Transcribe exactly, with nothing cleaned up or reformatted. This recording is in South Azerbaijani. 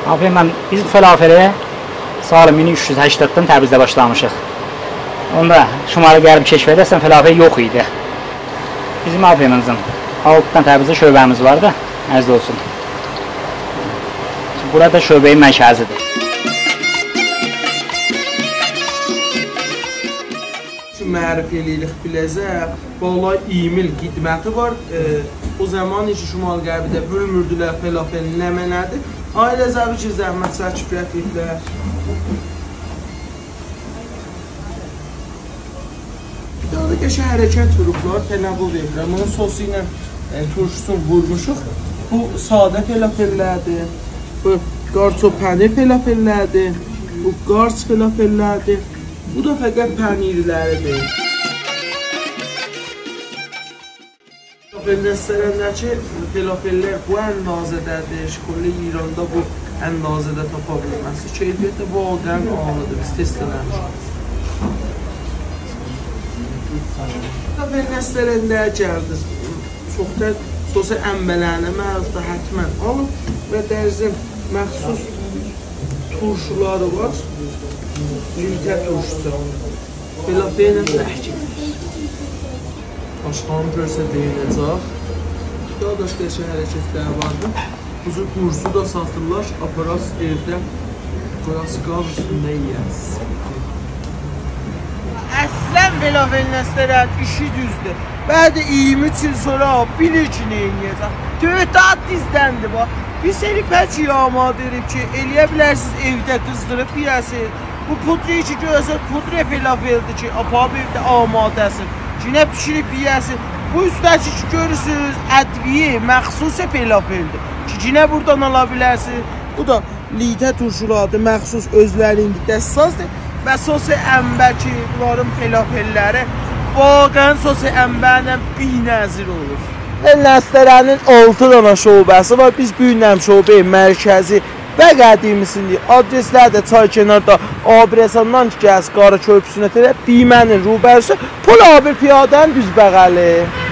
آقای من، بیز فلافلی سال مین اوچ یوز هشتاددان تبریزده باشلامیشیق. اوندا شمال غرب کشورده اصلاً فلافل یوخ ایدی. بیزیم، آقای من‌جیم، آلتدان تبریزده شعبه‌میز وار دا، عرض اولسون. بورا دا شعبه‌ی مرکزی‌دیر. کی معرفی ائله‌ییریک بیله‌زه، والله اییرمی ایل قدمتی وار. ائ، او زامان کی شمال غربیده بیلمیردیلر فلافل نمنه‌دیر. عایله زبی کی زحمت چکیب گتیریبلر. بیر دنه ده قشنگ حرکت ووروبلار، تنوع وئریبلر. بونون سسو ایله، ائ، تورشوسونو وورموشوق. بو ساده فلافل‌لردیر. بو قارچ و پنیر فلافل‌لردیر. بو قارچ فلافل‌لردیر. بو دا فقط پنیرلری‌دیر. فلافل نسترنده‌کی فلافل‌لر بو اندازه‌ده‌دیر. کل ایراندا بو اندازه‌ده تاپا بیلمزسینیز. کیفیتی واقعاً عالی‌دیر. بیز تست ائله‌میشیک. فلافل نسترنده‌یه گلدینیز. چوخ دا سس انبه‌لرینه معروفدور، حتماً آلین. و درزین مخصوص تورشولاری وار. لیته تورشوسو. فلافل‌له زهر گئدیر. آشغالین گؤرسه دئیینه‌جک. داها دا قشنگ حرکت‌لری واردی. بو جور قورصو دا ساتیرلار، آپاراسیز ائوده، قویاسیز گاز اوستونده یئیه‌سیز. اصلاً فلافل نسترن ایشی دوزدور. بعد اییرمی ایل سونرا بیلیر کی نه ائله‌یه‌جک. تؤوبه، داها دیزدندی، باخ. بیر سری پکی آماده ائدیب کی ائله‌یه بیلرسینیز ائوده قیزدیریب یئیه‌سینیز. بو پودری کی گؤرورسن، پودر فلافل‌دیر کی آپاریب ائوده آماده‌سین. کی نه بیشیریب یئیه‌سین. بو اوسته‌کی کی گؤرورسونوز، ادویه مخصوص فلافل‌دیر. کی یئنه بورادان آلا بیلرسین. بو دا لیته تورشولاری، مخصوص اؤزلرینین دستسازدیر. و سس انبه کی بونلارین فلافل‌لری واقعاً سس انبه‌له بی‌نظیر اولور. نسترنین آلتی دنه شعبه‌سی وار. بیز بو گون هم شعبه‌ی مرکزی و قدیمی‌سینده‌ییک. آدرس‌لری ده چای کناردا، آبرساندان کی گلیرسیز قارا کؤرپوسونه طرف، بیمه‌نین روبروسو، پل عابر پیاده‌نین دوز بغلی.